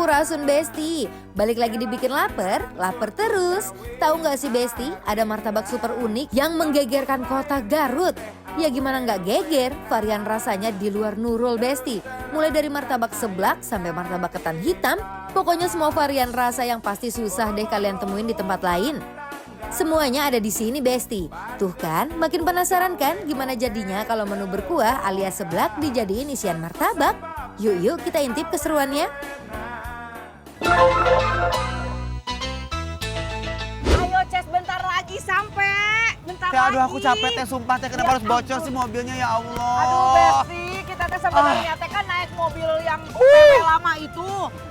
Sampurasun Besti. Balik lagi dibikin lapar, lapar terus. Tahu nggak sih Besti, ada martabak super unik yang menggegerkan kota Garut. Ya gimana nggak geger, varian rasanya di luar nurul Besti. Mulai dari martabak seblak sampai martabak ketan hitam, pokoknya semua varian rasa yang pasti susah deh kalian temuin di tempat lain. Semuanya ada di sini Besti. Tuh kan, makin penasaran kan gimana jadinya kalau menu berkuah alias seblak dijadiin isian martabak? Yuk yuk kita intip keseruannya. Ayo Ces, bentar lagi sampai. Bentar Teh, aduh lagi. aku capek teh, sumpah teh, kenapa Ya harus bocor ampun. Sih mobilnya ya Allah. Aduh Besti, kita teh sebenarnya teh kan naik mobil yang PW lama itu.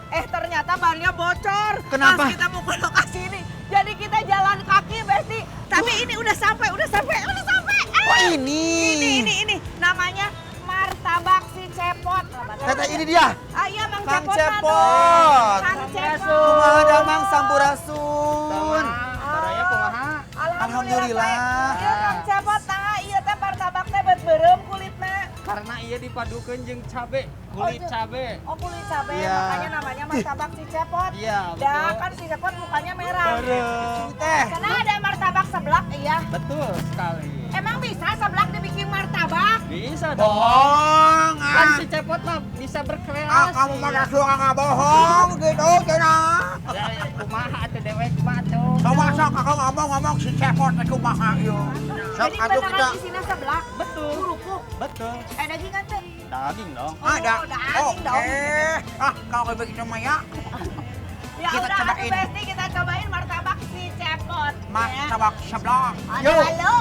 Eh ternyata bannya bocor. Kenapa? Pas kita mau ke lokasi ini. Jadi kita jalan kaki Besti. Tapi ini udah sampai, udah sampai, udah sampai. Ah! Oh ini. Ini. Namanya martabak si Cepot. Teh, teh, ini dia. Ah iya Mang Kang Cepot. Cepot. Kang Cepot. Kumaha damang sampurasun. Baraya kumaha? Alhamdulillah. Iya Kang Cepot tah ieu teh martabak teh bet beureum kulitna. Karena iya dipadukeun jeung cabe, kulit Oh, cabe. Oh kulit cabe, Iya. makanya namanya martabak si Cepot. Iya, Dah betul. kan si Cepot mukanya merah. Ini teh. Karena ada martabak seblak, iya. Betul sekali. Emang bisa seblak dibikin martabak? Bisa dong. Bohong. Kan Ah. si Cepot mah bisa berkreasi. Ah, kamu mah suka nggak bohong gitu, Cina. Ya, kumaha atuh dewek kumaha tuh. Coba sok aku ngomong-ngomong si Cepot itu kumaha ieu. Sok Jadi atuh beneran kita isinya seblak? Betul. Kerupuk. Betul. Eh daging kan tuh? Daging dong. ada. Oh, daging dong. Ah, kalau kayak begitu mah ya. Ya Kita udah, atuh cobain. Besti kita cobain martabak si Cepot. Ya. Martabak seblak. Halo, halo.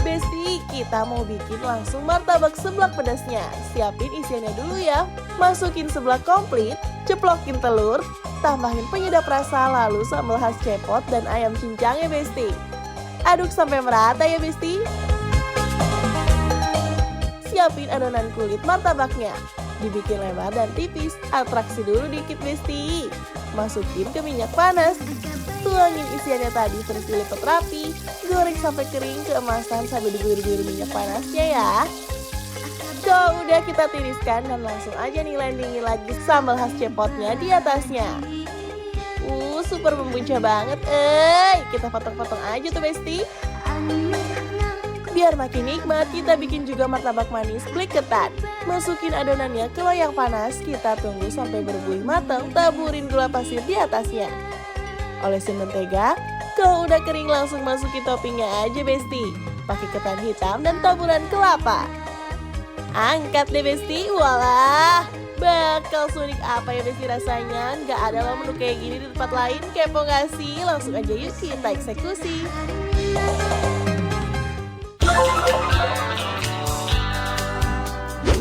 Besti, kita mau bikin langsung martabak seblak pedasnya. Siapin isiannya dulu ya. Masukin seblak komplit, ceplokin telur, tambahin penyedap rasa, lalu sambal khas cepot dan ayam cincangnya Besti. Aduk sampai merata ya Besti. Siapin adonan kulit martabaknya. Dibikin lebar dan tipis, atraksi dulu dikit Besti. Masukin ke minyak panas. Tuangin isiannya tadi terus dilipat rapi. Goreng sampai kering keemasan sambil diguyur-guyur minyak panasnya ya. Kalau udah kita tiriskan dan langsung aja nih landingin lagi sambal khas cepotnya di atasnya. Super membuncah banget, Kita potong-potong aja tuh Besti. Biar makin nikmat, kita bikin juga martabak manis klik ketan. Masukin adonannya ke loyang panas, kita tunggu sampai berbuih matang, taburin gula pasir di atasnya. Olesin mentega, kalau udah kering langsung masukin toppingnya aja Besti. Pakai ketan hitam dan taburan kelapa. Angkat deh Besti, walah. Bakal sunik apa ya Besti rasanya? Nggak ada loh menu kayak gini di tempat lain. Kepo nggak sih? Langsung aja yuk kita eksekusi.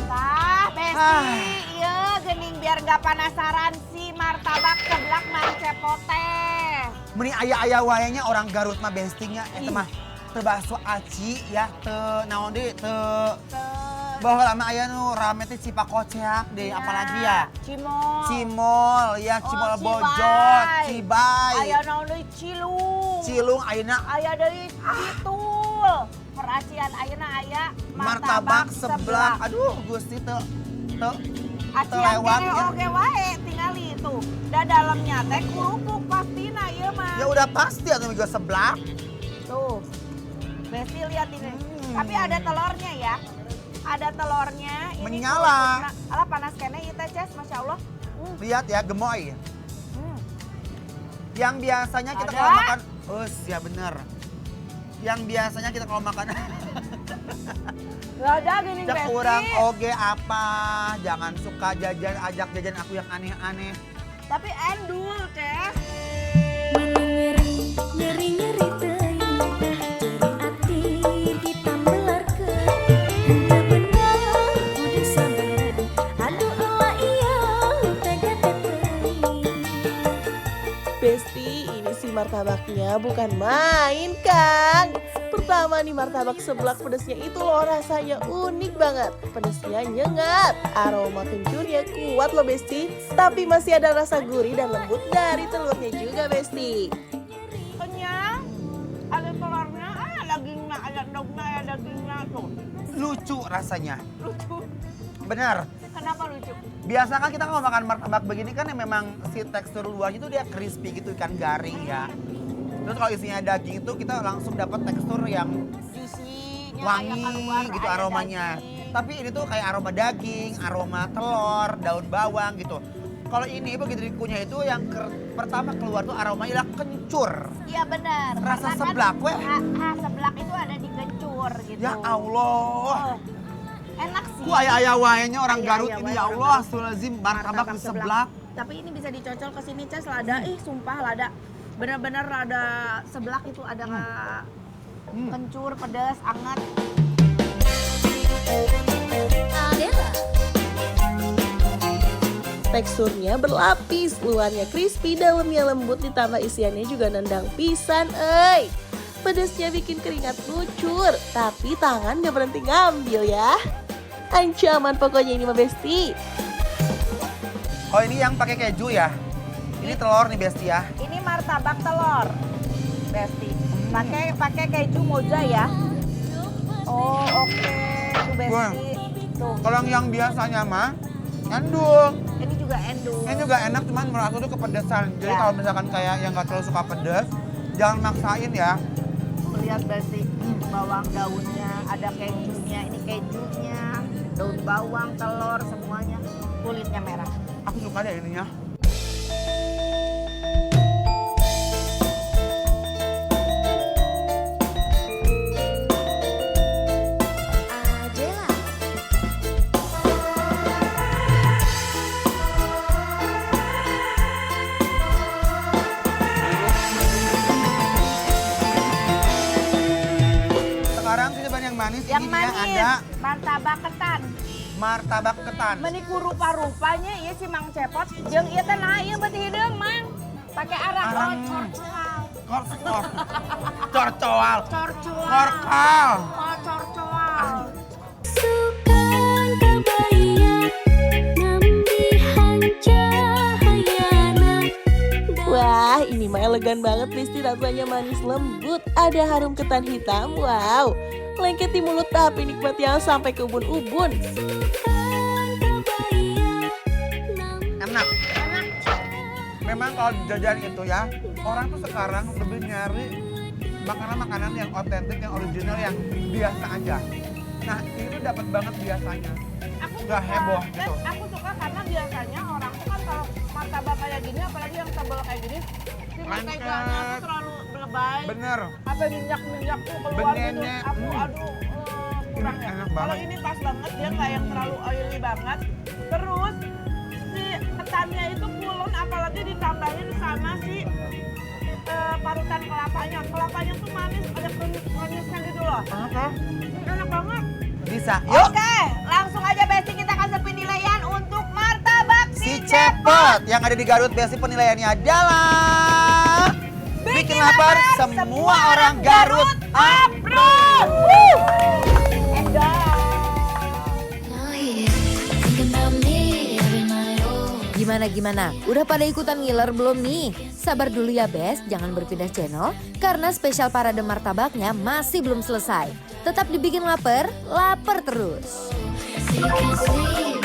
Tah, Besti, iya gening biar nggak penasaran si martabak seblak Mang Cepot teh. Meni aya-aya wayanya orang Garut mah bestinya eta mah teu bakso aci ya, teu naon deui, teu bahwa lama aya nu rame teh Cipakoceak deh, apalagi ya? Cimol. Cimol ya, Oh, Cimol Cibay. Bojot, Cibay. Aya naon deui Cilung. Cilung ayeuna Aya deui Citul. Peracian ayeuna aya martabak seblak. Aduh, Gusti teu teu Acian lewat, kene ya. oge wae tingali itu. Da dalamnya teh kerupuk pastina ieu mah. Ya udah pasti atuh juga seblak. Tuh. Besti lihat ini. Tapi ada telurnya ya. Ada telurnya. Ini Menyala. kerupukna. Alah panas kene ieu teh Ces, Masya Allah. Lihat ya, gemoy. Yang biasanya kita Ada. kalau makan, oh ya bener. Yang biasanya kita kalau makan Gak ada gini cek Besti. kurang oge apa, jangan suka jajan, ajak jajan aku yang aneh-aneh. Tapi endul, Ces. Nyeri-nyeri teuing jeri ati ditambelarkeun henteu bener kudu sabar aduh Allah iya tega teh teuing. Besti, ini si martabaknya bukan main, Kang. Pertama nih martabak seblak pedesnya itu loh rasanya unik banget. Pedesnya nyengat, aroma kencurnya kuat loh Besti. Tapi masih ada rasa gurih dan lembut dari telurnya juga Besti. Kenyang, ada telurnya, dagingnya, ada dognya, ada dagingnya tuh. Lucu rasanya. Lucu. Benar. Kenapa lucu? Biasa kan kita kalau makan martabak begini kan yang memang si tekstur luarnya itu dia crispy gitu, ikan garing ya. Terus kalau isinya daging itu kita langsung dapat tekstur yang Juicy-nya wangi kayak keluar, gitu ada aromanya. daging. Tapi ini tuh kayak aroma daging, aroma telur, daun bawang gitu. Kalau ini begitu dikunyah itu yang pertama keluar tuh aromanya adalah kencur. Iya benar. Rasa Karena kan seblak weh. Seblak itu ada di kencur gitu. Ya Allah. Oh, enak sih. Ku ayah-ayah wae-nya orang Ayah-ayah Garut ini wae ya orang Allah, astagfirullahaladzim, martabak di seblak. Tapi ini bisa dicocol ke sini, Ces, lada. Ih, sumpah lada. Bener-bener lada seblak itu ada kencur, pedas, anget. Adela. Teksturnya berlapis, luarnya crispy, dalamnya lembut, ditambah isiannya juga nendang pisan, euy. Pedasnya bikin keringat ngucur, tapi tangan gak berhenti ngambil ya. Ancaman pokoknya ini mah Besti. Oh ini yang pakai keju ya? Ini telur nih Besti ya. Ini martabak telur, Besti. Pakai keju moza ya. Oh oke, tuh Besti. Tuh, Kalau yang biasanya mah endul. ini juga endul. Ini juga enak, cuman menurut aku tuh kepedesan. Jadi Ya. kalau misalkan kayak yang nggak terlalu suka pedes, jangan maksain ya. Lihat Besti, bawang daunnya, ada kejunya, ini kejunya, daun bawang, telur, semuanya. Kulitnya merah. Aku suka deh ininya. Adela. Sekarang kita cobain yang manis. Yang ini manis, dia ada martabak ketan. martabak ketan. Meniku rupa-rupanya ieu si Mang Cepot jeung ieu teh nah ieu beuti hideung Mang. Pakai arang. Arang. Oh, corcoal. Kor kor. Corcoal. Corcoal. Korkal. Oh, corcoal. Sukan kebaya nambihan cahayana. Wah, ini mah elegan banget Besti, rasanya manis lembut, ada harum ketan hitam, wow. Lengket di mulut tapi nikmatnya sampai ke ubun-ubun. Sukan kebaya Enak. Memang kalau jajan itu ya, orang tuh sekarang lebih nyari makanan-makanan yang otentik, yang original, yang biasa aja. Nah, ini tuh dapat banget biasanya. Aku Nggak suka, heboh Bes, gitu. Aku suka karena biasanya orang tuh kan kalau martabak kayak gini, apalagi yang tebel kayak gini, si menteganya tuh terlalu lebay. Bener. Apa minyak-minyak tuh keluar gitu. Benene. Aku aduh kurang Ini ya. enak Kalau banget. ini pas banget, dia nggak yang terlalu oily banget. Terus si ketannya itu pulen, apalagi ditambahin sama si parutan kelapanya. Kelapanya tuh manis, ada krenyesnya gitu loh. Enak ya? Enak banget. Bisa. Yuk. Oke, langsung aja Besti kita kasih penilaian untuk martabak Si Cepot yang ada di Garut, Besti penilaiannya adalah bikin lapar semua orang Garut approve. Gimana-gimana? Udah pada ikutan ngiler belum nih? Sabar dulu ya Bes, jangan berpindah channel karena spesial parade martabaknya masih belum selesai. Tetap dibikin lapar, lapar terus. You can see